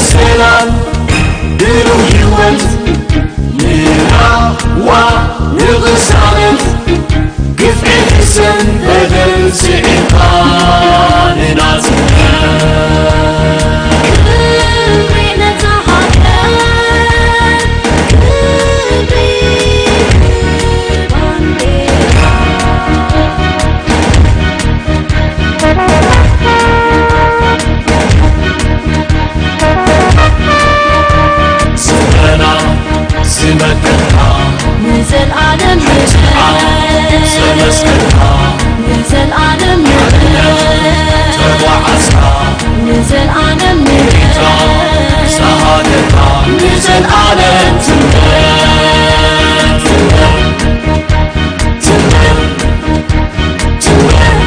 ሰላም ብሩህ ህይወት ንራዋ ንቕሳነት ግፍዒ ክሰን በደል ስዒርካ ንናጽነት። ክብሪ ነታ ሃገር፣ ክብሪ ባንዴራ። ስመና ስመከና ንዘልኣለም ንበል። ሰለስከና ንዘልኣለም ንበል። ተጓዓዝካ ንዘልኣለም ንበል። ዝሃገርካ ንዘልኣለም ትንበር፣ ትንበር፣ ትንበር።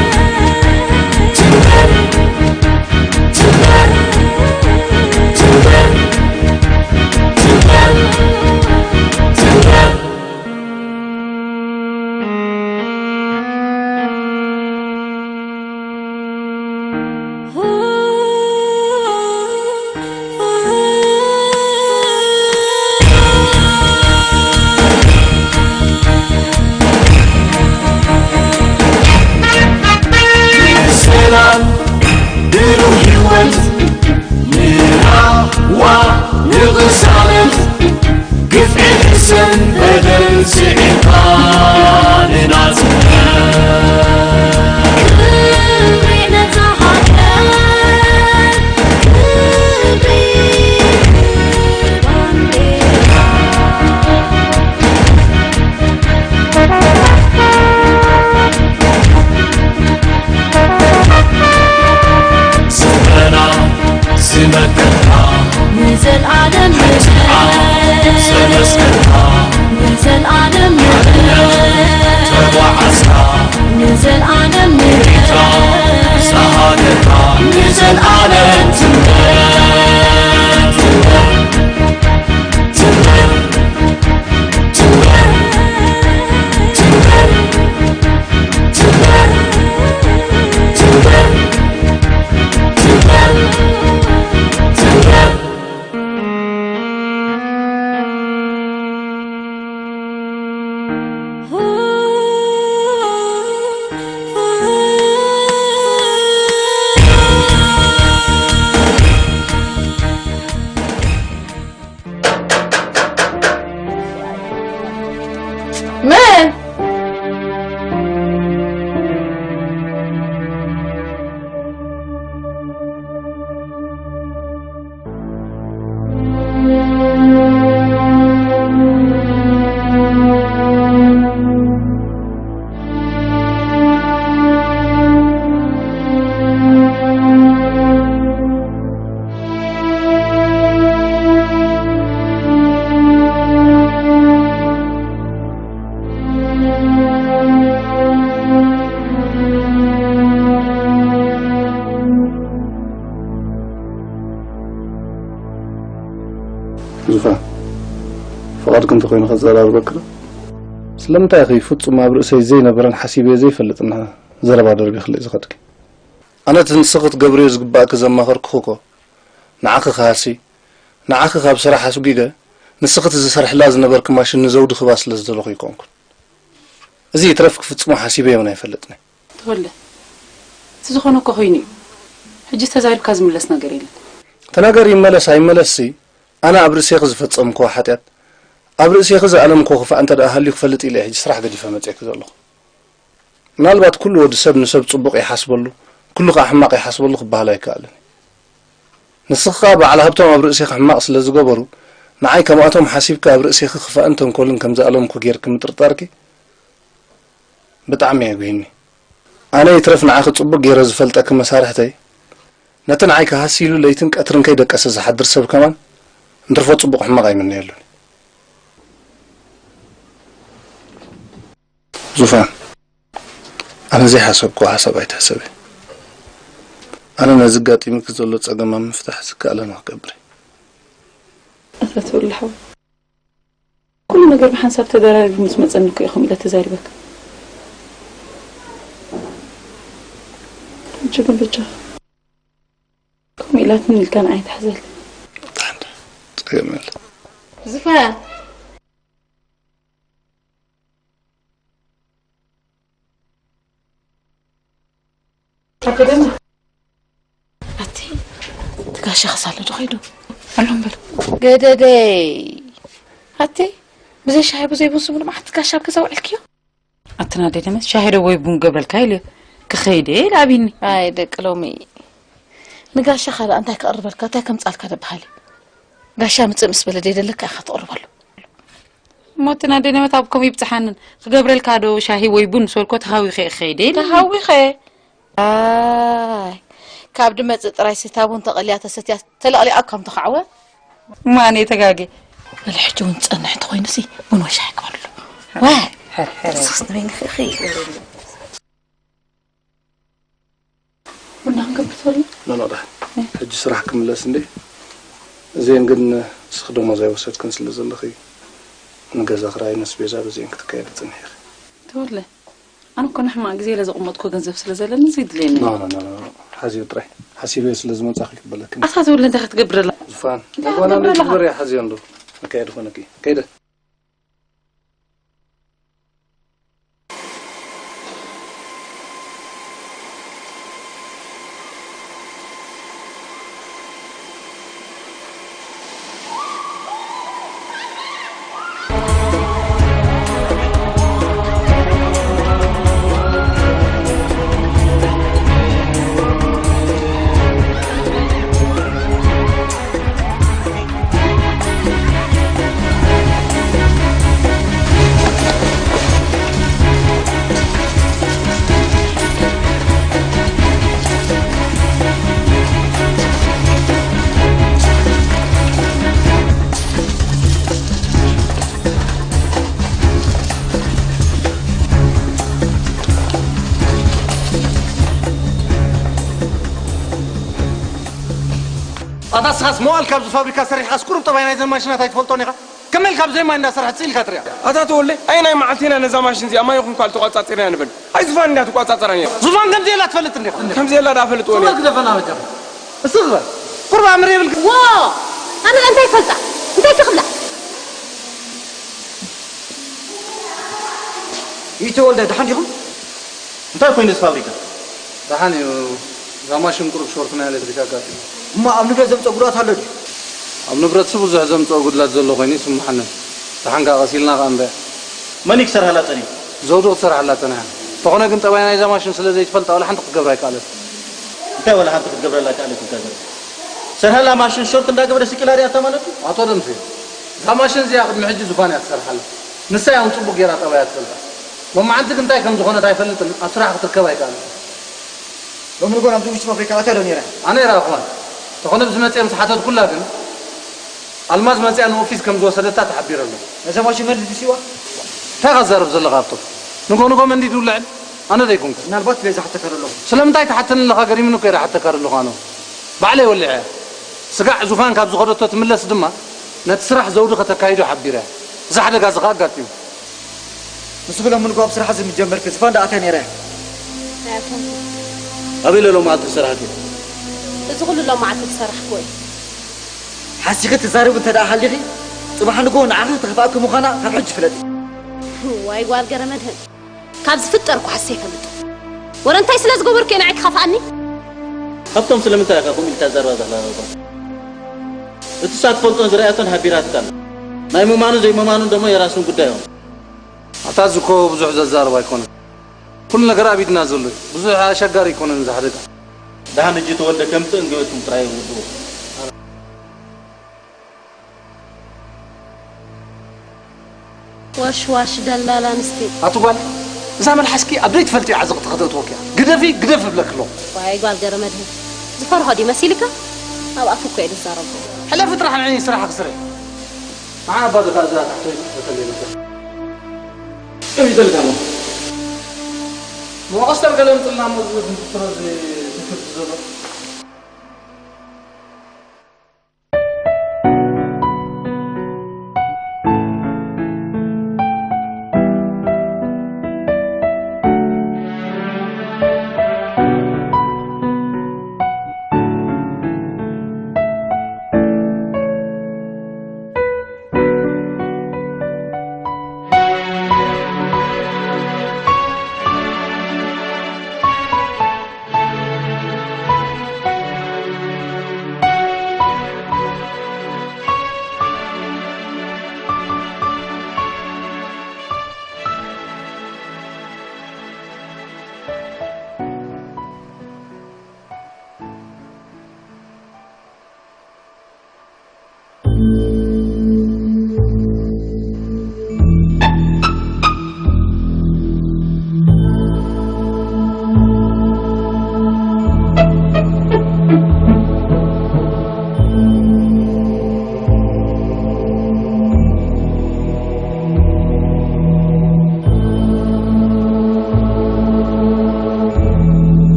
ሰላም ብሩህ ህይወት ንራዋ ንቕሳነት ግፍዒ ክሰን በደል ስዒርካ ንናጽነት። ክብሪ ነታ ሃገር፣ ክብሪ ባንዴራ። ስመና ስመከና ንዘልኣለም ንበል። ሰለስከና ንዘልኣለም ንበል። ተጓዓዝካ ንዘልኣለም ንበል። ዝሃገርካ ንዘልኣለም ትንበር፣ ትንበር፣ ትንበር። መን? ዙፋን፣ ፍቓድኪ እንተኾይኑ ከዘራርበኪ ዶ? ስለምንታይ ኢኺ ፍጹም ኣብ ርእሰይ ዘይነበረን ሓሲበዮ ዘይፈልጥን ዘረባ ደርቢኽለይ ዝኸድኪ? ኣነ እቲ ንስኺ ክትገብርዮ ዝግባእኪ ዘማኸርኩኺ እኮ ንዓኺ ክሃሲ፣ ንዓኺ ካብ ስራሕ ኣስጒገ፣ ንስኺ እቲ ዝሰርሕላ ዝነበርኪ ማሽን ንዘውዲ ክህባ ስለ ዝደለኹ ኣይኮንኩን። እዚ ይትረፍ ክፍጽሞ ሓሲበ እውን ኣይፈልጥን። ተወልደ፣ እቲ ዝኾነ እኮ ኮይኑ እዩ። ሕጂ ተዛሪብካ ዝምለስ ነገር የለን። እቲ ነገር ይመለስ ኣይመለስሲ፣ ኣነ ኣብ ርእሴኺ ዝፈጸምክዎ ሓጢኣት፣ ኣብ ርእሴኺ ዝኣለምክዎ ክፋእ እንተ ደኣ ሃልዩ ክፈልጥ ኢለ እየ ሕጂ ስራሕ ገዲፈ መጺኤኪ ዘለኹ። ምናልባት ኩሉ ወዲ ሰብ ንሰብ ጽቡቕ ይሓስበሉ፣ ኩሉ ከኣ ሕማቕ ይሓስበሉ ክበሃል ኣይከኣልን እዩ። ንስኺ ከኣ በዓል ሃብቶም ኣብ ርእሴኺ ሕማቕ ስለ ዝገበሩ፣ ንዓይ ከምኣቶም ሓሲብኪ ኣብ ርእሴኺ ክፋእን ተንኮልን ከም ዝኣለምኩ ጌርኪ ምጥርጣርኪ ብጣዕሚ የጉሂኒ። ኣነ ይትረፍ ንዓኺ ጽቡቕ ጌረ ዝፈልጠኪ መሳርሕተይ፣ ነቲ ንዓይ ክሃሲ ኢሉ ለይትን ቀትርን ከይደቀሰ ዝሓድር ሰብ ከማን እንትርፎ ጽቡቕ ሕማቕ ኣይምነየሉን። ዙፋን፣ ኣነ ዘይሓሰብክዎ ሓሳብ ኣይትሕሰቢ። ኣነ ነዚ ኣጋጢሙኪ ዘሎ ጸገም ኣብ ምፍታሕ ዝከኣለኒ ክገብር እየ። ኣቶ ወልደሓወይ፣ ኩሉ ነገር ብሓንሳብ ተደራሪቡ ምስ መጸኒ እኮ እየ ከምኡ ኢለ ተዛሪበካ። ሕጂ ግን በጃኻ ከምኡ ኢላትኒ ኢልካ ንዓይ ትሓዘለይ። ጸገም የለ። ዝፋን። ኣቲ፣ እቲ ጋሻ ክሳለ ዶ ኸይዱ? ኣሎ እምበር። ገደደይ። ኣቲ፣ ብዘይ ሻሂ ብዘይ ቡን ስሙን መዓት ጋሻ ኣብ ገዛ ውዕልክዮ? ኣቲ ናደይ ደመት፣ ሻሂ ዶ ወይ ቡን ገብረልካ ኢለ ክኸይደ ኢለ ኣቢኒ። ኣይ ደቂ ሎሚ። ንጋሻ ካልእ እንታይ ክቕርበልካ፣ እንታይ ከምጻልካ ደበሃሊ? ጋሻ ምጽእ ምስ በለ ደይደለካ ኢኻ ትቕርበሉ። እሞ እቲ ናደይ ደመት ኣብ ከምኡ ይብጽሓንን፣ ክገብረልካ ዶ ሻሂ ወይ ቡን ምስ በልኮ ተሃዊኸ እየ ክኸይደ ኢለ። ተሃዊኸ? ኣይ፣ ካብ ድመጽእ ጥራይ ስታ ቡን ተቐልያ ተሰትያ ተለቕሊቓ እኳ ምተኻዕወ። እሞ ኣነ ተጋጌ። በለ ሕጂ እውን ዝጸንሕ እንተኾይኑሲ ቡን ወይ ሻሂ ግበርሉ። ዋይ፣ ሕር፣ ሕር። ጥቕስስ ንበይንኺ ኢኺ። ቡና ክንገብር ትኽእሉ? ኖ፣ ኖ፣ ደሓን። ሕጂ ስራሕ ክምለስ እንዴ? እዚአን ግን ንስኺ ደሞዝ ኣይወሰድክን ስለ ዘለኺ ንገዛ ክራይን ኣስቤዛ በዚአን ክትካየድ ትጽንሒ ኢኺ። ተወለ፣ ኣነ እኮ ንሕማቕ ግዜ ኢለ ዘቐመጥኩ ገንዘብ ስለ ዘለኒ እዚ ይድልየኒ። ኖ፣ ኖ፣ ኖ፣ ኖ፣ ሓዚዮ ጥራይ። ሓሲበዮ ስለ ዝመጻኺ ክበለክን። ኣታ ተወለ እንታይ ክትገብረላ? ዙፋን፣ እንታይ ጓና ክትገብረላ? ክትገብር እያ ሓዚዮ እንዶ። መካየዲ ኾነኪ። ከይደ። ኣታ ስኻስ መዋል ካብዚ ፋብሪካ ሰሪሕኻስ ቁሩብ ጠባይ ናይዘን ማሽናት ኣይትፈልጦን ኢኻ? ከመይ ኢልካ ብዘይ ማይ እንዳሰርሐት ስኢልካ ትሪኣ? ኣታ ተወለ፣ ኣየናይ መዓልቲ ኢና ነዛ ማሽን እዚኣ ማይ ይኹን ካልእ ተቋጻጺርና ንብል? ኣይ ዙፋን እንዳ ትቋጻጸራ ነይራ። ዙፋን ከምዚ ኢላ ትፈልጥ እንዲኻ? ከምዚ ኢላ ዳ ፈልጥዎ ነይሩ። ግደፈና በጃኻ። እስቲ ግበር። ቁሩብ ኣምር የብልካ። ዎ! ኣነ እንታይ ይፈልጣ? እንታይ ትኽብላ? ይተወልደ፣ ደሓን ዲኹም? እንታይ ኮይኑ እዚ ፋብሪካ? ደሓን እዩ። እዛ ማሽን ቁሩብ ሾርት ናይ ኤሌክትሪክ ኣጋጢሙ። እሞ ኣብ ንብረት ዘምጽኦ ጉድኣት ኣሎ ድዩ? ኣብ ንብረትሲ ብዙሕ ዘምጽኦ ጉድላት ዘሎ ኮይኑ ይስምዓኒ። ደሓን ከኣ ቀስ ኢልና ከኣ ንሪኣ። መን እዩ ክሰርሓላ ጸኒሑ? ዘውዱ ክትሰርሓላ ጸኒሓ። እንተኾነ ግን ጠባይ ናይዛ ማሽን ስለ ዘይትፈልጣ ዋላ ሓንቲ ክትገብራ ኣይከኣለትን። እንታይ ዋላ ሓንቲ ክትገብረላ ኣይከኣለትን ኢልካ ዘረባ? ሰርሓላ ማሽን ሾርት እንዳገበረ ስቂላ ሪኣታ ማለት እዩ? ኣቶ ደምሴ፣ እዛ ማሽን እዚኣ ቅድሚ ሕጂ ዙፋን እያ ትሰርሓላ። ንሳ እያ እውን ጽቡቕ ጌራ ጠባያ ትፈልጣ። ሎማዓንቲ ግን እንታይ ከም ዝኾነት ኣይፈልጥን፣ ኣብ ስራሕ ክትርከብ ኣይከኣለትን። ሎሚ ንጎ ናብዚ ውሽጢ ፋብሪካ ኣትያ ዶ ነይራ? ኣነ ይረኣኹዋ። እንተኾነ ብዝመጽአ ምስ ሓተትኩላ ግን፣ ኣልማዝ መጽኣ ንኦፊስ ከም ዝወሰደታ ተሓቢረ ኣሎ። ነዛ ማሽን መን ድዩ ስዋ? እንታይ ኢኻ ትዛረብ ዘለኻ ሃብቶም? ንጎ ንጎ መንዲድ ይውልዕን? ኣነ ዶ ኣይኮንኩ? ምናልባት ስለ ዝሓተካ ዘለኹ። ስለምንታይ ትሓተኒ ኣለኻ? ገሪሙኒ እኮ እየ ዝሓተካ ዘለኹ ኣነ። ባዕለይ ወሊዐ። ስጋዕ ዙፋን ካብ ዝኸደቶ ትምለስ ድማ ነቲ ስራሕ ዘውዲ ከተካይዶ ሓቢረ። እዚ ሓደጋ እዚ ኸኣ ኣጋጢሙ። ንስኺ ሎሚ ንግሆ ኣብ ስራሕ እዚ ምስ ጀመርኪ ዝፋን ደኣ ኣትያ ነይራ እያ። ኣይኣተንኩን። ኣበይ ኢለ ሎማዓልቲ ዝሰራሕክዮ? እዚ ኩሉ ሎማዓልቲ ዝሰራሕክዎ እዩ። ሓሲኺ ትዛረቢ እንተ ደኣ ሃሊኺ፣ ጽባሕ ንግሆ ንዓኺ ክትኸፍኣኪ ምዃና ካብ ሕጂ ፍለጢ። ዋይ ጓል ገረመድህን፣ ካብ ዝፍጠር እኮ ሓሲሰ ኣይፈልጥን። ወረ እንታይ ስለ ዝገበርኩ እየ ንዓይ ክኸፍኣኒ? ሃብቶም ስለምንታይ ኢኻ ከምኡ ኢልካ ትዛረባ ዘለኻ እኳ? እቲ እሳ ትፈልጦን ዝረኣየቶን ሓቢራትካ ኣላ። ናይ ምእማኑን ዘይምእማኑን ደሞ የራሱን ጉዳዮም። ኣታ እዚ እኮ ብዙሕ ዘዛርብ ኣይኮነን። ኩሉ ነገር ኣብ ኢድና ዘሎ እዩ። ብዙሕ ኣሸጋሪ ኣይኮነን እዚ ሓደጋ። ደሓን ሕጂ ተወልደ ከምጽእን ግበትኩም ጥራይ ውድኡ። ወሽዋሽ ደላላ ኣንስቲ። ኣቲ ጓል፣ እዛ መልሓስኪ ኣብ ዘይትፈልጥዮ ዓዘቕቲ ከተእትወኪ እያ። ግደፊ፣ ግደፊ እብለኪ ኣለኹ። ዋይ ጓል ገረመድህን፣ ዝፈርሆ ድዩ መሲልካ? ኣብ ኣፉ እኮ እየ ዝዛረቦ። ሕለፊ ጥራሕ ንዒ ስራሕኺ ስርሒ። ንዓ ኣባ ዝኻ እዛ ታሕተይ ትፈተለይ ነበር። ከመይ ይዘልካ ኣሎ? መዋቕስተር ገለ ምጽልና እሞ ዝብትሮ ዝትፍት ዘሎ።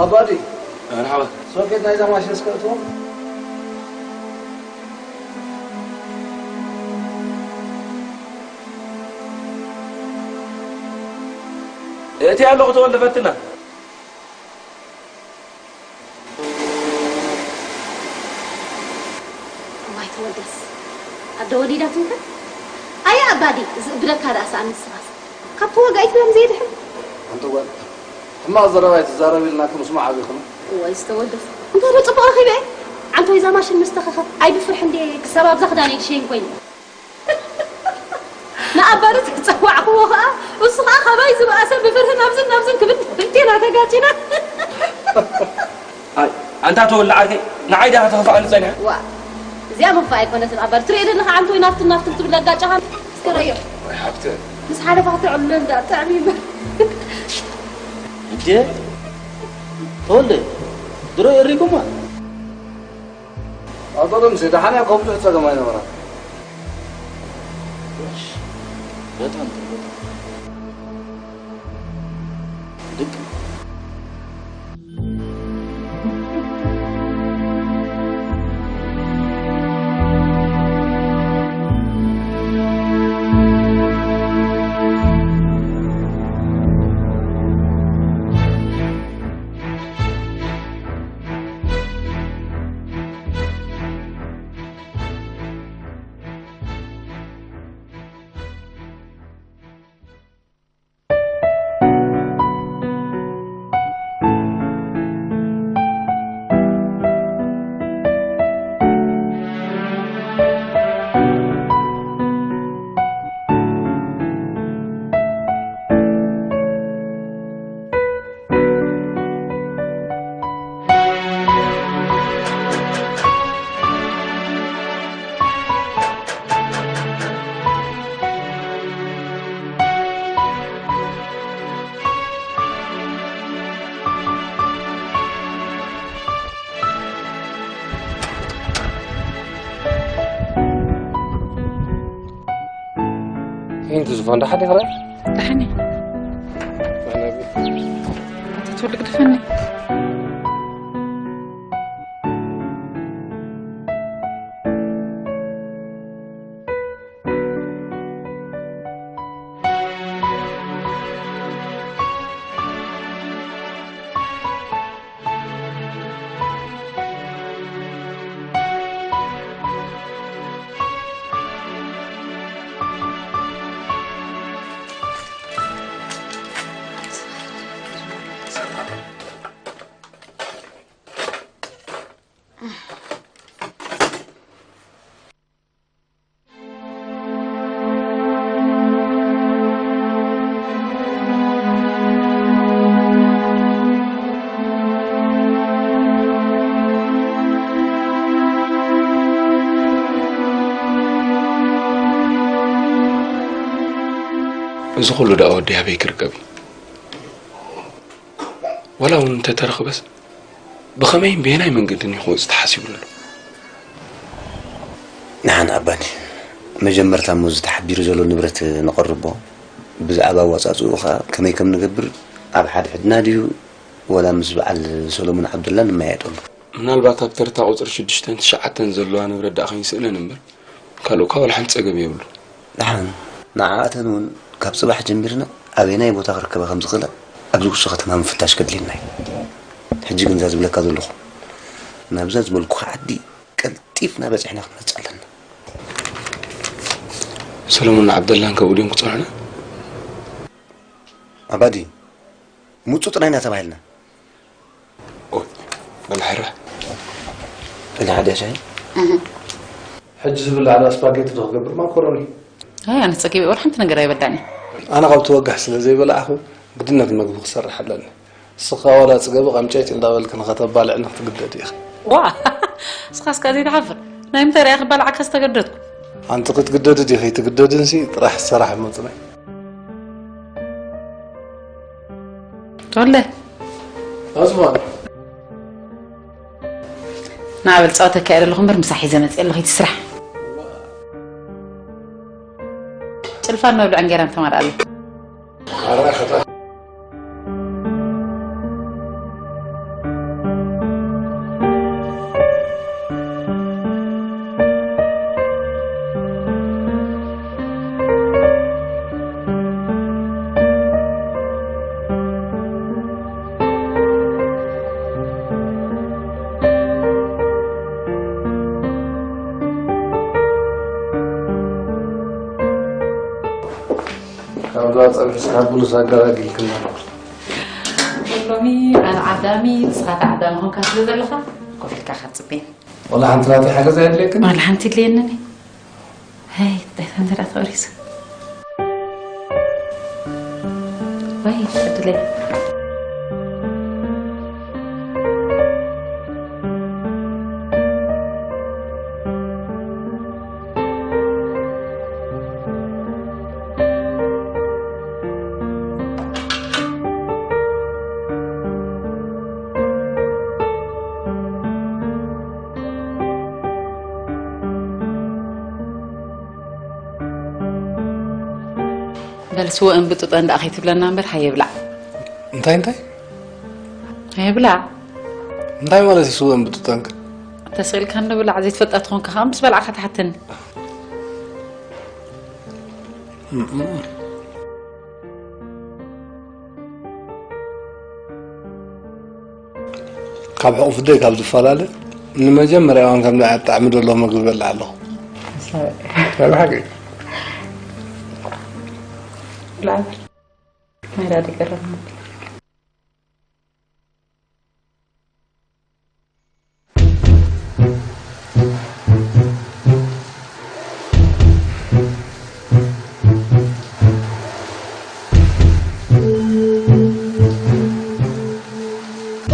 ኣባዲ፣ መርሓባ። ሶኬት ናይዛ ማሽን እስከ እትዎ። እቲ ኣለኹ ተወልደ ፈትና። እዋይ ተወልደስ፣ ኣደ ወሊዳትንከ? ኣየ ኣባዲ፣ ዝእብደካ ደኣ ሰኣን ንስኻስ። ካብ ተዋጋኢት ብዮም ዘየድሕን። ኣንቲ ጓል፣ ሕማቕ ዘረባ ኣይትዛረቢ ኢልናኩም፣ ስማዕ ኣቢኹም። እዋይ ዝተወልደስ፣ እንታይ ዶ ጽቡቕ ረኺበ? ዓንቶይ እዛ ማሽን ምስ ተኸኸት፣ ኣይብፍርሕ እንዴ ክሳብ ኣብዛ ክዳነይ ክሸይን ኮይኑ። ንኣባሪ ዝጸዋዕክዎ ኸኣ፣ እሱ ኸኣ ካባይ ዝበኣሰ ብፍርህን ኣብዝን ናብዝን ክብል ክልቴና ተጋጪና። ኣይ፣ ኣንታ ተወልደ ዓርከይ፣ ንዓይ ዲኻ ተኸፋኣኒ ጸኒሓ? ዋ፣ እዚኣ ምኽፋእ ኣይኮነትን ኣባሪ። ትርእዮ ዘለኻ ዓንቶይ ናፍትን ናፍትን ትብል ኣጋጫኻ። እስከ ረእዮ። ወይ ሓብተ። ምስ ሓለፋ ክትዕሉለን ደኣ ጥዕም እዩ። እንዴ? ተወልደ፣ ድሮ የሪኩማ? ኣቶ ደምሴ፣ ደሓን እያ፣ እኮ ብዙሕ ጸገም ኣይነበራን። በጣም ጥሩ፣ በጣም ጥሩ። ድንቅ። ይህን ትዝፎ እንዳ ሓደ ይኽረ? ደሓን እየ። ኣታ ትወልድ ግደፈኒ። እዚ ኩሉ ደኣ ወዲ ኣበይ ክርከብ እዩ? ዋላ እውን እንተተረኽበስ፣ ብኸመይን በየናይ መንገድን እዩ ክወጽእ ተሓሲቡ ኣሎ? ንሓን ኣባዲ፣ መጀመርታ እሞ እዚ ተሓቢሩ ዘሎ ንብረት ነቐርቦ፣ ብዛዕባ ኣወጻጽኡ ኸኣ ከመይ ከም ንገብር ኣብ ሓድሕድና ድዩ ወላ ምስ በዓል ሰሎሞን ዓብደላ ንመያየጠሉ። ምናልባት ኣብ ተርታ ቁጽሪ ሽዱሽተን ትሽዓተን ዘለዋ ንብረት ደኣ ከይንስእነን እምበር፣ ካልእ እኳ ዋላ ሓንቲ ጸገም የብሉ። ደሓን፣ ንዓኣተን እውን ካብ ጽባሕ ጀሚርና ኣበየናይ ቦታ ክርከባ ከም ዝኽእላ ኣብዚ ውሱኽ ከተማ ምፍታሽ ከድልየና እዩ። ሕጂ ግን እዛ ዝብለካ ዘለኹ፣ ናብዛ ዝበልኩኻ ዓዲ ቀልጢፍና በጺሕና ክንመጽእ ኣለና። ሰለሙን ዓብደላን ከምኡ ድዮም ክጸንሑና? ኣባዲ፣ ምጹ ጥራይ ኢና ተባሂልና። ኦይ፣ በል ሕራ። በል ሓደ ሻሂ። እህ። ሕጂ ዝብላዕ ዶ ስፓጌቲ ዶ ክገብር ማኮሮኒ? ኣይ፣ ኣነ ጸጊበ፣ ወላ ሓንቲ ነገር ኣይበላዕን። ኣነ ካብቲ ወጋሕ ስለ ዘይበላዕኹ፣ ግድነት መግቢ ክሰርሕ ኣለኒ። ንስኻ ዋላ ጽገቢ ቃምጨጭ እንዳበልኪ ንኸተባልዕኒ ክትግደዲ ኢኺ። ዋ! ንስኻስ ከኣ ዘይትሓፍር። ናይ ምንታይ ርኣያ ክባልዓካ ዝተገደድኩ? ኣንቲ ክትግደዲ ዲኺ ትግደድንሲ ጥራሕ ሰራሕ እሞ ጽናሕ። ተወልደ። ኣዝማን። ንዓ በል ጻወተካ እየ ዘለኹ እምበር ምሳሕ ሒዘ መጽእ ኣለኹ፣ ይትስራሕ። ጭልፋን መብልዕ እንጌራን ተማልኣለይ። ኣረ፣ ከታ-፣ ጸብሒ ስራሕ ብሉስ ኣገላጊልክና። ሎሚ ኣነ ዓዳሚ፣ ንስኻ ተዓዳሚ ኾንካ ስለ ዘለኻ፣ ኮፍ ኢልካ ኻትጽበየኒ። ወላ ሓንቲ ናተይ ሓገዝ ኣየድልየክን? ዋላ ሓንቲ የድልየንን። ሄይ፣ እንታይ እንተ ደኣ ተቐሪሱ? ወይ፣ ዕድለይ። በል ስወእን ብጡጠን ደኣ ከይትብለና እምበር፣ ሃየ ብላዕ። እንታይ፣ እንታይ? ሃየ ብላዕ። እንታይ ማለት እዩ ስወእን ብጡጠን ከ? ተስኢልካ እንዶ ብላዕ፣ ዘይትፈልጣ ተኾንካ ከኣ ምስ በላዕካ ትሓተኒ። እም፣ እም፣ እም። ካብ ሕቑፍ ደይ ካብ ዝፈላለ፣ ንመጀመርያ እዋን ከም ንዓይ ኣጣዕሚ ደሎ መግቢ በልዕ ኣለኹ። ናይ ብሓቂ። ብላዕ። ናይ ዳዲ ቀረብ።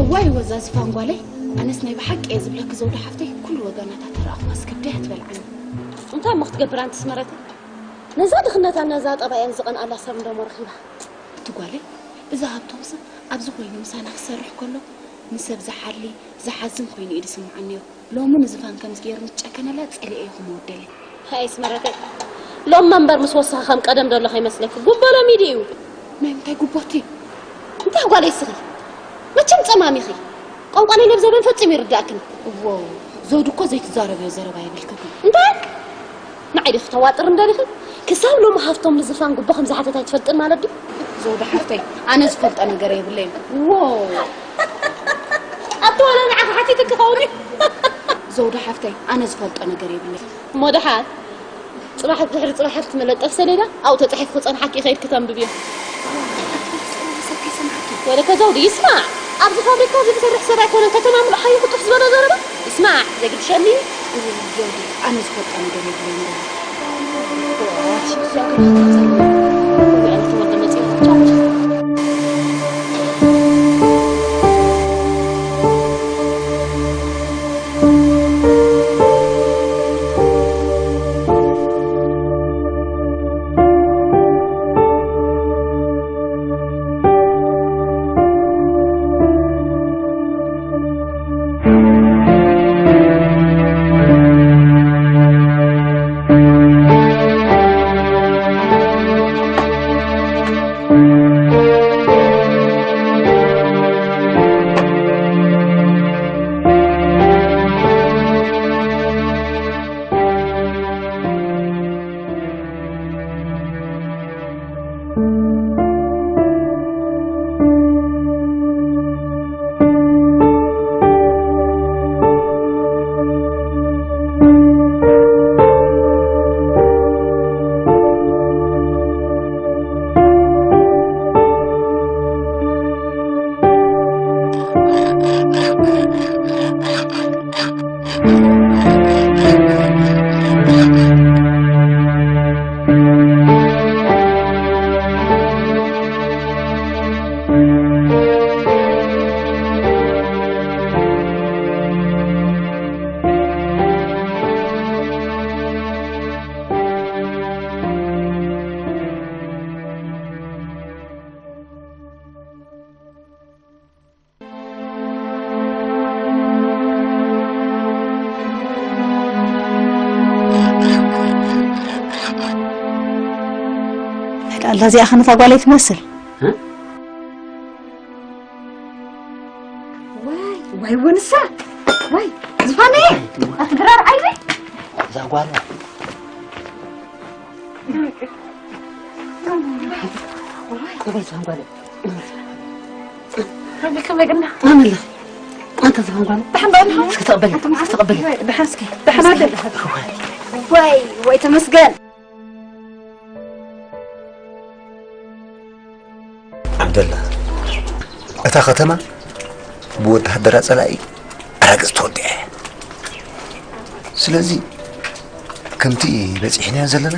እዋይ ወዛ ዝፋን ጓለይ፣ ኣነስ ናይ ብሓቂ እየ ዝብለኪ ዘውዲ ሓፍተይ፣ ኩሉ ወገናታ ተረኣኽዋስ ከብደይ ኣትበልዓኒ። እንታይ እሞ ክትገብር ኣንቲ ስመረተይ? ነዛ ድኽነታን ነዛ ጠባያን ዝቐንኣላ ሰብ እንደሞ ረኺባ። እቲ ጓለይ፣ እዚ ሃብቶምሲ ኣብዚ ኮይኑ ምሳና ክሰርሕ ከሎ፣ ንሰብ ዝሓሊ፣ ዝሓዝን ኮይኑ እዩ ዝስምዓኒ ነይሩ። ሎሚ ንዝፋን ከምዚ ገይሩ ምስ ጨከነላ ጸሊኤዮ ክመውደለይ። ሃይ ስመረተይ፣ ሎሚ እምበር ምስ ወሰኸ ከም ቀደም ዘሎ ከይመስለኪ። ጉቦ ሎሚ ድዩ? ናይ ምንታይ ጉቦቲ? እንታይ ጓለይ እስኺ? መቸም ጸማም ኢኺ። ቋንቋ ናይ ነብዘበን ፈጺሙ ይርዳእክን። እዎ፣ ዘውዲ እኮ ዘይትዛረብዮ ዘረባ የብልክን። እንታይ? ንዓይ ዲኺ ተዋጥር እንደሊኺ? ክሳብ ሎሚ ሃፍቶም ንዝፋን ጉቦ ከም ዝሓተት ኣይትፈልጥን ማለት ድዩ? ዘውዲ ሓፍተይ፣ ኣነ ዝፈልጦ ነገር የብለይን። ዎ! ኣቲ ዋላ ንዓኺ ሓቲትኪ ክኸውን እዩ። ዘውዲ ሓፍተይ፣ ኣነ ዝፈልጦ ነገር የብለይን። እሞ ደሓር፣ ጽባሕ ድሕሪ ጽባሕ ኣብቲ መለጠፍ ሰሌዳ ኣብኡ ተጻሒፉ ክጸንሓኪ እዩ፣ ከይድኪ ተንብብዮ። ኣቲ ሰብ ከይሰምዓኪ። ወለከ ዘውዲ፣ ይስማዕ። ኣብዚ ፋብሪካ እዚ ዝሰርሕ ሰብ ኣይኮነን፣ ከተማ ምሉእ ሓዩ ክጡፍ ዝበሎ ዘረባ። ይስማዕ፣ ዘይግድሸኒ። እዎ፣ ዘውዲ፣ ኣነ ዝፈልጦ ነገር የብለይን። ኣላ እዚኣ ኸነታ ጓለይ ትመስል። እ? ዋይ፣ ዋይ፣ ወንሳ። ዋይ፣ ዝፋነየ። ኣቲ ድራር ዓይኒ። እዛ ጓል። ከመይ እዛ ጓል? ከመይ፣ ከመይ ግና? ኣመለ። ኣንተ እዛ ጓል። ደሓን ዶ ኣለኻ? እስኪ ተቐበል፣ እስኪ ተቐበል። ደሓን እስኪ፣ ደሓን ኣለ። ዋይ፣ ዋይ፣ ተመስገን። ዘላ እታ ከተማ ብወተሃደራ ጸላኢ ኣራግጽ ተወዲዐ። ስለዚ ከምቲ በጺሕናዮ ዘለና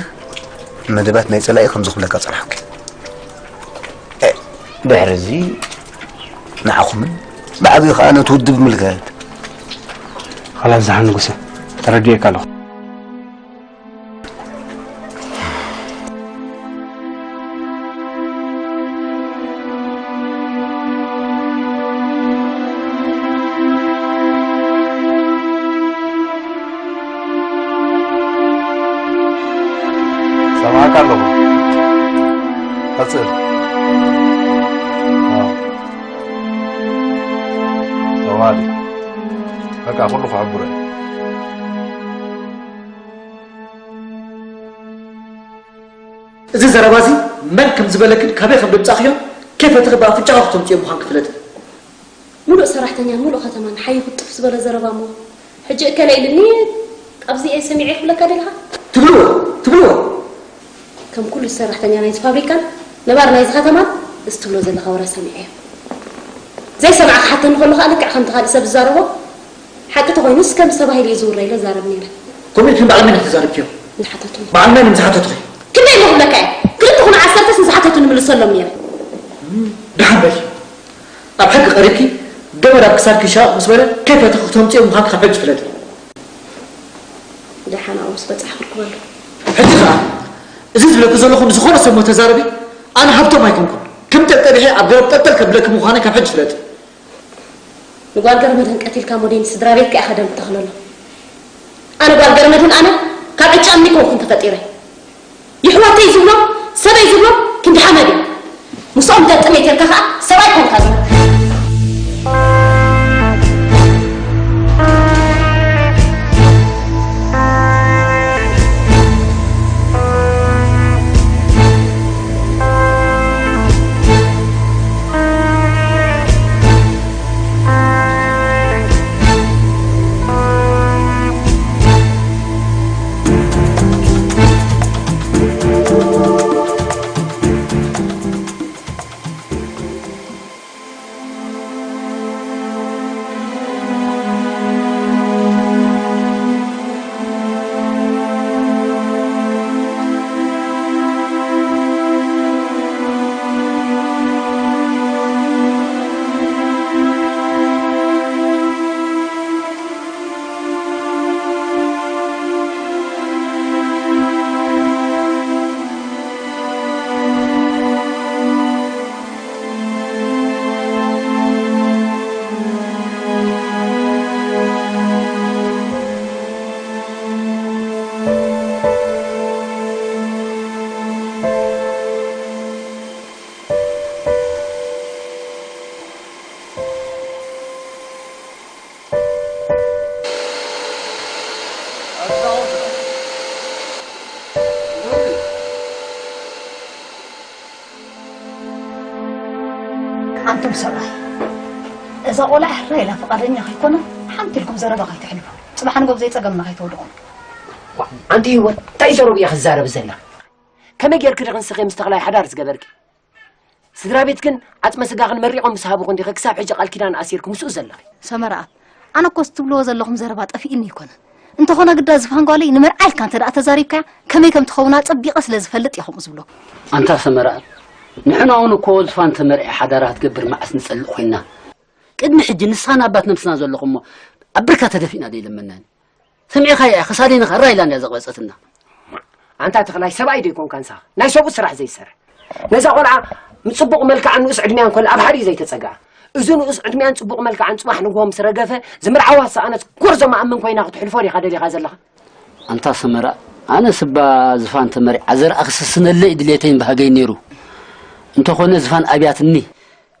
መደባት ናይ ጸላኢ ከም ዝኽብለካ ጸናሕኩ። ድሕርዚ ንዓኹምን ብዓቢኡ ከኣ ነቲ ውድብ ምልከት። ኻላስ ዝሓ ንጉሰ፣ ተረዲኤካ ኣለኹ። ሰማዕካ ኣለኹ። ቀጽል። ኣዎ። ሰማዕቲ። በቃ፣ ኩሉ ክሕብሮ እዩ። እዚ ዘረባ እዚ መን ከም ዝበለክን ካበይ ከም ደምጻእክዮ ከይፈተኺ ብኣፍንጫኺ ክተምጽዮ ምዃንኪ ፍለጢ። ምሉእ ሰራሕተኛን ምሉእ ከተማን ሓይኹ ጥፍ ዝበለ ዘረባ እሞ፣ ሕጂ እከለ ኢሉኒ፣ ኣብዚ እየ ሰሚዐ ክብለካ ደለኻ? ትብልዎ፣ ትብልዎ። ከም ኩሉ ሰራሕተኛ ናይዚ ፋብሪካን ነባር ናይዚ ከተማን፣ እዚ ትብሎ ዘለኻ ወረ ሰሚዐዮ። ዘይሰማዕ ክሓተኒ ከሎ ኸኣ ልክዕ ከምቲ ካልእ ሰብ ዝዛረቦ፣ ሓቂ ተኾይኑስ ከም ሰብ ተባሂሉ እዩ ዝውረ ኢለ ዛረብ ነይረ። ከምኡ ኢልክን በዓል መን ኢኺ ተዛሪብክዮ? ንዝሓተቱኒ። በዓል መን እዮም ዝሓተቱኺ? ክንደይ እሞ ክብለካ እየ? ክልተ ኹን ዓሰርተስ ንዝሓተቱኒ ምልሰሎም ነይረ። ደሓን በል። ኣብ ሕጊ ቀሪብኪ፣ ገመድ ኣብ ክሳድኪ ሻቕ ምስ በለ፣ ከይፈተኺ ክተምጽዮ ምዃንኪ ካብ ሕጂ ፍለጢ። ደሓን ኣብኡ ምስ በጻሕኩ ርክበሉ። ሕጂ ኸኣ፣ እዚ ዝብለኪ ዘለኹ ንዝኾነ ሰብ እሞ ተዛረቢ፣ ኣነ ሃብቶም ኣይኮንኩን። ከም ጠብጠቢሐ ኣብ ገረብ ጠልጠል ከብለኪ ምዃነይ ካብ ሕጂ ፍለጢ። ንጓል ገረመድህን ቀቲልካ ሞዴል ስድራ ቤትካ ኢኻ ደም ትተኽለሉ። ኣነ ጓል ገረመድህን ኣነ ካብ ዕጫ እምኒ ኮንኩን ተፈጢረ። የሕዋተይ ዝብሎ ሰበይ ዝብሎ ክንዲ ሓመድ እዩ። ምስኦም ገጥም እየ ተልካ ኸዓ ሰብኣይ ኮንካ ዝብሎ። ኣንቱም ሰብኣይ፣ እዛ ቆልዓ ሕራይ ኢላ ፍቓደኛ ከይኮነ፣ ሓንቲ ኢልኩም ዘረባ ከይትሕልፉ። ጽባሕ ንጎብ ዘይጸገምና ከይትወድቑ። ዋ፣ ኣንቲ ህይወት፣ እንታይ ዘረብ እያ ክዛረብ ዘላ? ከመይ ጌርኪ ዲኺ ንስኺ ምስ ተኽላይ ሓዳር ዝገበርኪ? ስድራ ቤትክን ዓጽመ ስጋኽን መሪቖም ምስ ሃቡኺ እንዲኺ ክሳብ ሕጂ ቃል ኪዳን ኣሲርኪ ምስኡ ዘለኺ? ሰመረኣብ፣ ኣነ እኮ እዚ ትብልዎ ዘለኹም ዘረባ ጠፊእኒ ኣይኮነን። እንተኾነ ግዳ ዝፋን ጓለይ ንመርዓ ኢልካ እንተ ደኣ ተዛሪብካያ ከመይ ከም ትኸውን ኣጸቢቐ ስለ ዝፈልጥ እየ ከምኡ ዝብሎ። ኣንታ ሰመረኣብ፣ ንሕና እውን እኮ ዝፋን ተመርዒ ሓዳራ ክትገብር መዓስ ንጸልእ ኮይንና። ቅድሚ ሕጂ ንስኻን ኣባት ነብስና ዘለኹም እሞ ኣብ ብርካ ተደፊእና ዘይለመናኒ። ሰሚዕኻያ እያ፣ ክሳደይ ንኸራ ኢላን እያ ዘቕበጸትና። ኣንታ ተኽላይ ሰብኣይ ዶ ይኮንካ ንስኻ? ናይ ሰብኡት ስራሕ ዘይሰርሕ። ነዛ ቆልዓ ጽቡቕ መልክዓን ንኡስ ዕድሚያን ኮላ ኣብ ሓደ እዩ ዘይተጸግዓ። እዚ ንኡስ ዕድሚያን ጽቡቕ መልክዓን ጽባሕ ንግሆ ምስ ረገፈ ዝምርዓዋ ዝሰኣነት ጎርዞ መኣምን ኮይና ክትሕልፎ ዲኻ ደሊኻ ዘለኻ? ኣንታ ሰመራ፣ ኣነ ስባ ዝፋን ተመሪዓ ዘርኣ ክስስነለይ ድሌተይን ባህገይ ነይሩ። እንተኾነ ዝፋን ኣብያትኒ።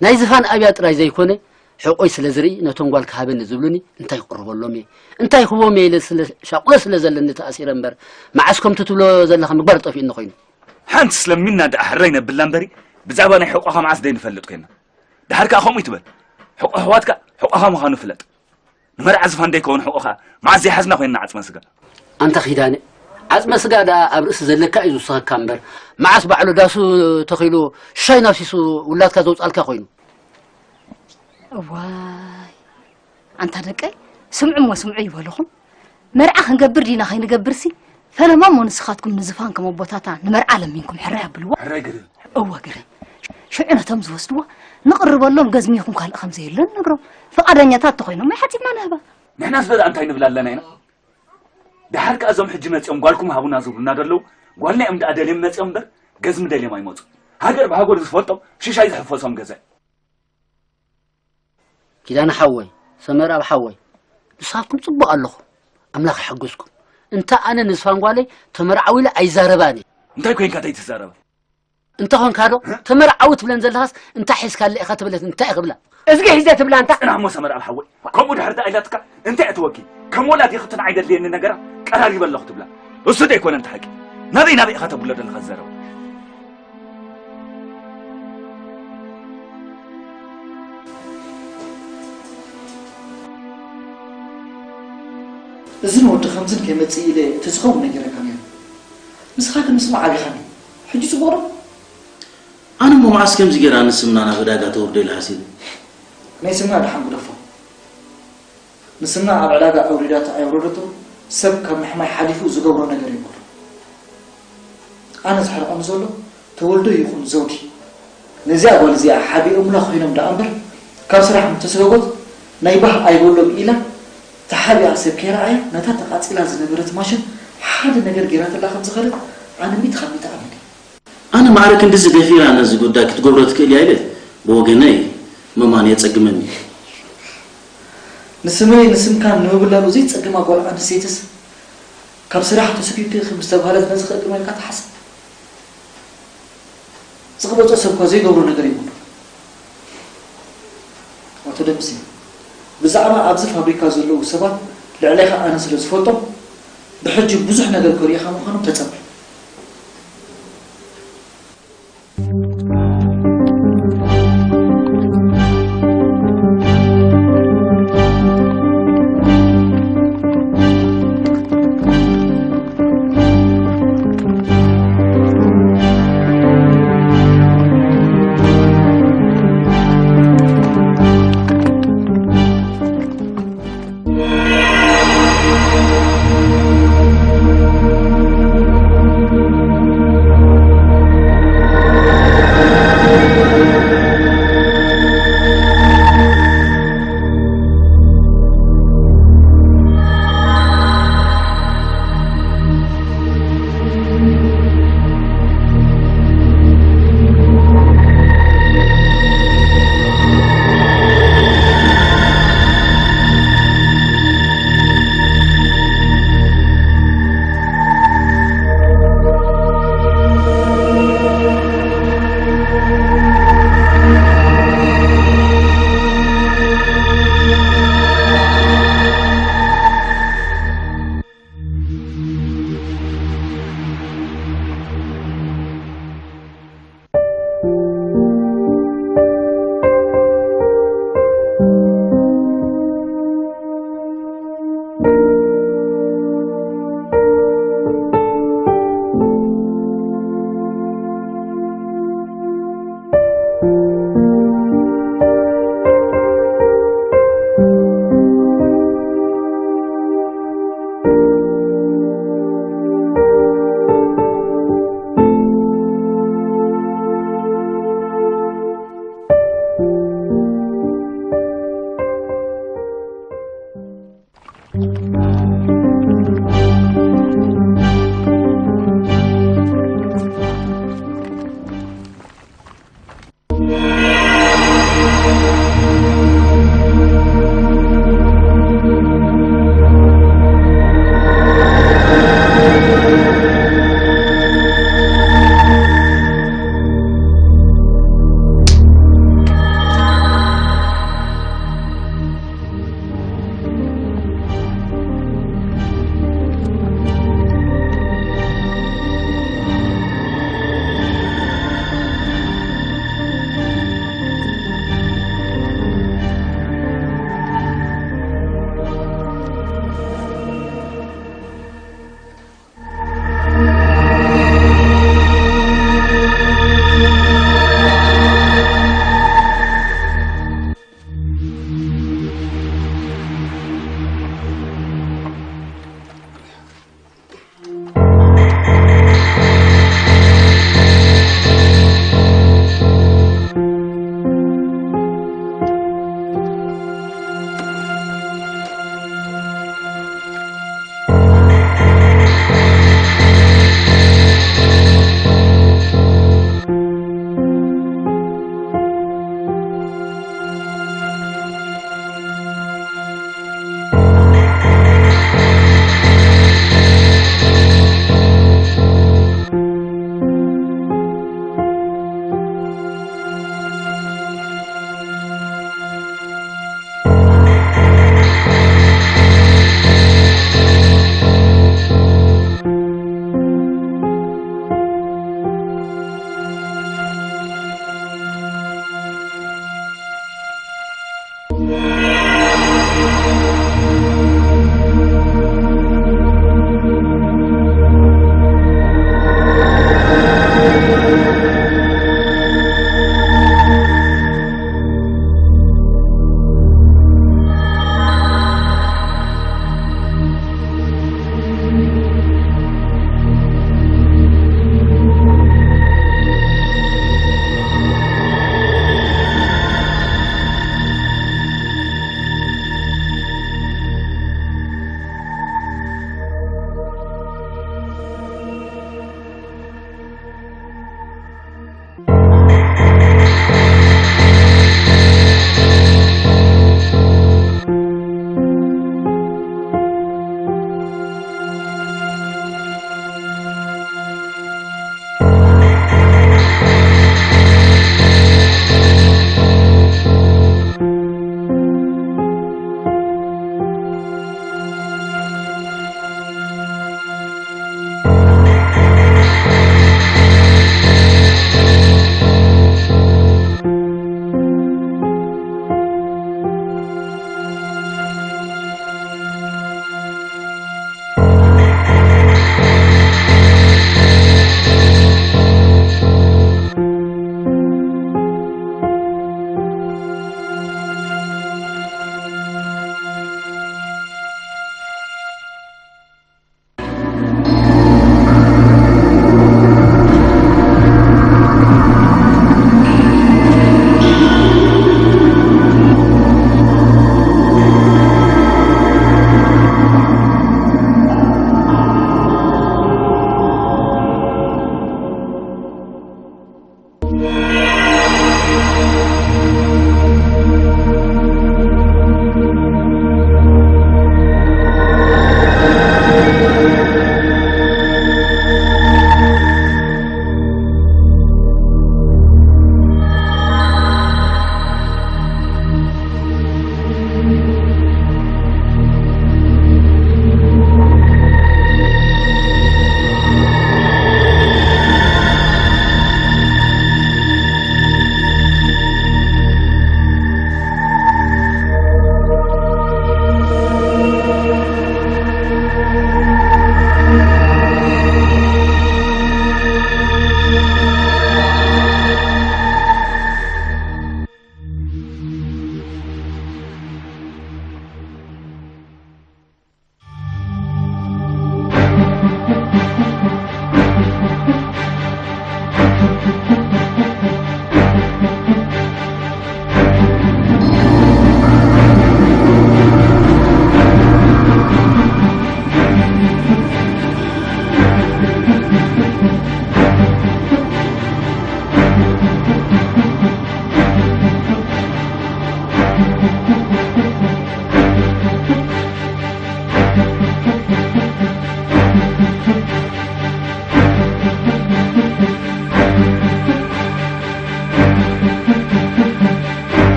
ናይ ዝፋን ኣብያ ጥራይ ዘይኮነ፣ ሕቆይ ስለ ዝርኢ ነቶም ጓል ክሃበኒ ዝብሉኒ እንታይ ክቕርበሎም እየ? እንታይ ክህቦም እየ ኢለ ስለ ሻቕሎ ስለ ዘለኒ ተኣሲረ እምበር፣ መዓስ ከምቲ ትብሎ ዘለኻ ምግባር ጠፊኡኒ ኮይኑ። ሓንትስ ለሚንና ደኣ ሕራይ ነብላ እምበሪ፣ ብዛዕባ ናይ ሕቆኻ መዓስ ደይንፈልጥ ኮይንና። ደሓር ከኣ ከምኡ ይትበል። ሕቆ ኣሕዋትካ ሕቆኻ ምዃኑ ፍለጥ። ንመርዓ ዝፋን ደይከውን ሕቆኻ መዓስ ዘይሓዝና ኮይንና ዓጽመ ስጋ። ኣንታ ኪዳነ፣ ዓጽመ ስጋ ደኣ ኣብ ርእሲ ዘለካ እዩ ዝውስኸካ እምበር፣ መዓስ ባዕሉ ዳሱ ተኺሉ ሻይ ናፍሲሱ ውላድካ ዘውጻልካ ኮይኑ። እዋይ፣ ኣንታ ደቀይ፣ ስምዑ እሞ ስምዑ ይበልኹም። መርዓ ክንገብር ዲና ከይንገብርሲ፣ ፈለማ እሞ ንስኻትኩም ንዝፋን ከም ኣቦታታ ንመርዓ ለሚንኩም ሕራይ ኣብልዎ። ሕራይ ግርም። እወ ግርም። ሽዑ ነቶም ዝወስድዋ ንቕርበሎም፣ ገዝሚ ይኹን ካልእ ከም ዘየሎ ንነግሮም። ፍቓደኛታት ተኾይኖም ኣይሓጺብና ንህባ። ንሕናስ በዛ እንታይ ንብል ኣለና ኢና? ደሓር ከኣ እዞም ሕጂ መጺኦም ጓልኩም ሃቡና ዝብሉና ዘለዉ፣ ጓልና እዮም ደኣ ደልዮም መጺኦም እምበር፣ ገዝሚ ደልዮም ኣይመጹ። ሃገር ብሃገሩ ዝፈልጦም ሽሻይ ዝሕፈሶም ገዛ እዩ። ኪዳነ ሓወይ፣ ሰመርኣብ ሓወይ፣ ንስኻትኩም ጽቡቕ ኣለኹም። ኣምላኽ ይሓግዝኩም። እንተ ኣነ ንዝፋን ጓለይ ተመርዓዊ ኢለ ኣይዛረባን እየ። እንታይ ኮይንካ እንታይ ትዛረባ? እንተ ኾንካ ዶ ተመርዓዊ ትብለን ዘለኻስ እንታይ ሒዝካለ ኢኻ ትብለት እንታይ ክብላ? እዝጊ ሒዘ ትብላ እንታ። ጽናሞ ሰመርኣብ ሓወይ፣ ከምኡ ድሕር ደኣ ኢላትካ እንታይ እትወኪ? ከም ወላዲኺ ትንዓይ ደድልየኒ ነገራት ቀራሪበ ኣለኹ ትብላ። እሱ ደይኮነ እንተ ሓቂ ናበይ ናበይ ኢኻ ተብሎ ዘለኻ ዘረባ? እዝን ወዲ ከምዝን ከይመጽእ ኢለ እቲ ዝኸውን ነጊረካ ነይረ። ንስኻ ግን ምስማዕ ኣቢኻኒ። ሕጂ ጽቡቕ ዶ? ኣነ እሞ መዓስ ከምዚ ገይራ ንስምና ናብ ዕዳጋ ተውርዶ ኢለ ሓሲበ። ናይ ስምና ደሓን ግደፎ። ንስምና ኣብ ዕዳጋ ኣውሪዳቶ ኣየውረደቶ ሰብ ካብ ምሕማይ ሓሊፉ ዝገብሮ ነገር የብሉን። ኣነ ዘሕርቐኒ ዘሎ ተወልዶ ይኹን ዘውዲ ነዚኣ ጓል እዚኣ ሓቢኦምላ ኮይኖም ደኣ እምበር ካብ ስራሕ ምተስገጎት ናይ ባህ ኣይበሎም ኢላ ተሓቢኣ ሰብ ከይረኣያ ነታ ተቓጺላ ዝነበረት ማሽን ሓደ ነገር ገይራትላ ከም ዝኸደት ኣነ ሚእቲ ካብ ሚእቲ ኣምን እየ። ኣነ ማዕረ ክንድዚ ደፊራ ነዚ ጉዳይ ክትገብሮ ትክእል እያ ኢለ ብወገነይ ምእማን የጸግመኒ። ንስመይ ንስምካን ንምብላሉ ዘይትጸግማ ጓል ኣንስተይትስ ካብ ስራሕ ተሰኪብኪ ኢኺ ምስ ተባህለት ነዚ ከእግማ ኢልካ ትሓስብ? ዝቕበጾ ሰብ እኳ ዘይገብሮ ነገር የብሉን። ኣቶ ደምሴ፣ ብዛዕባ ኣብዚ ፋብሪካ ዘለዉ ሰባት ልዕሌኻ ኣነ ስለ ዝፈልጦም ብሕጂ ብዙሕ ነገር ከርእዩኻ ምዃኖም ተጸበ።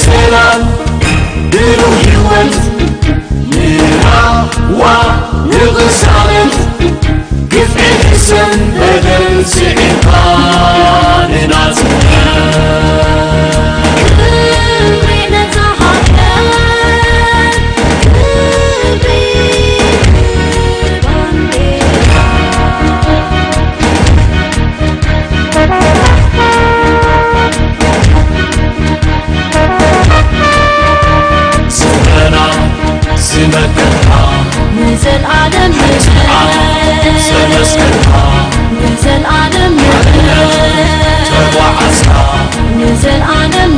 ሰላም ድሩህ ህይወት ንራዋ ንቕሳነት ግፍዒ ክሰን በደል ስዒርካ ንናጽነት። ክብሪ ነታ ሃገር፣ ክብሪ ንባንዴራ። ስምረና ዝመከትካ ንዘልኣለም ንዘልኣለም ዘመስከርካ ንዘልኣለም ተጓዓዝካ ንዘልኣለም